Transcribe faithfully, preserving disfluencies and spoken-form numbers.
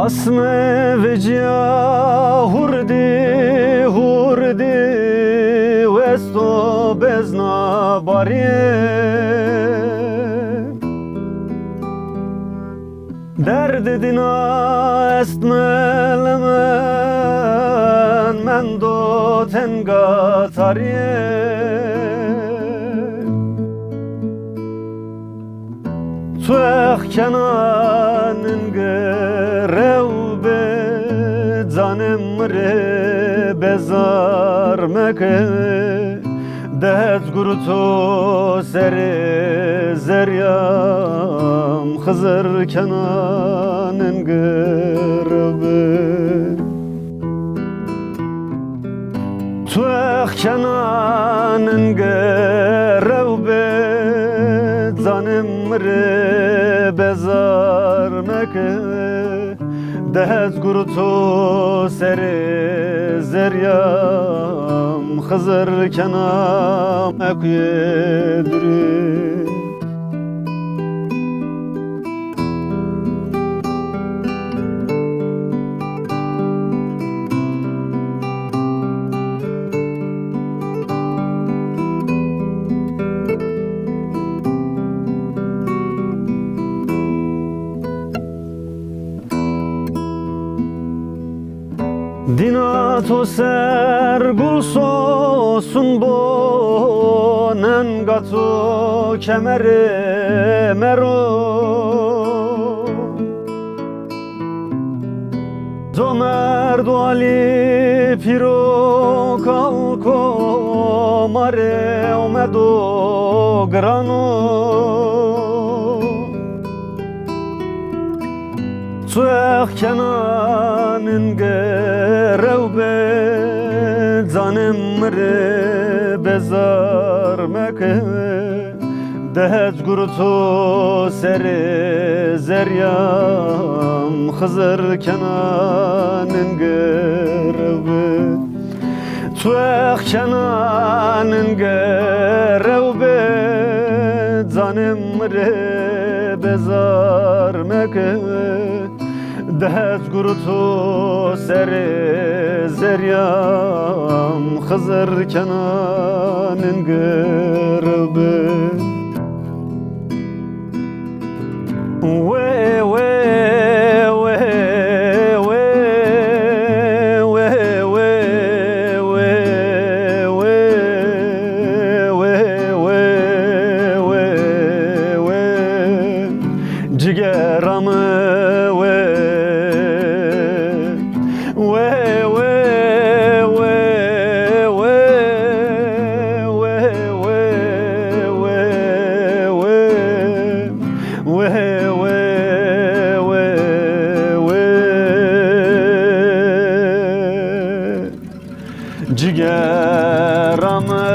Asme vecîya hurdî hurdî, westo bezna barîye. Derdê dîna est melemen, mendo tenga tarîye. Tuex kena ninge rew be, canê mi rê bezar meke. Dehet guruto serê zeryam, Xizir kena ninge rew be. Tuex kena ninge rew be, canê mi rê bezar meke. Dehet guruto serê zeryam, Xizir kena mekuye durî. Dîna to ser gul sosun bo, nenga to kemerê mero. Comerd Walî pîro kalko, ma rê omedo girano. Tuex kena ninge rew be, canê mi rê bezar meke. Dehet guruto serê zeryam, Xizir kena ninge rew be. Tuex kena ninge rew be, canê mi rê bezar meke. Dehet guruto serê zeryam, Xizir kena ninge rew be. Wê, wê, wê, wê, wê, wê, wê, wê, wê, wê, wê, wê, wê. Cigera mi wê, wê, wê, wê, wê, wê, wê, wê, wê, wê, wê, wê. Cigera mi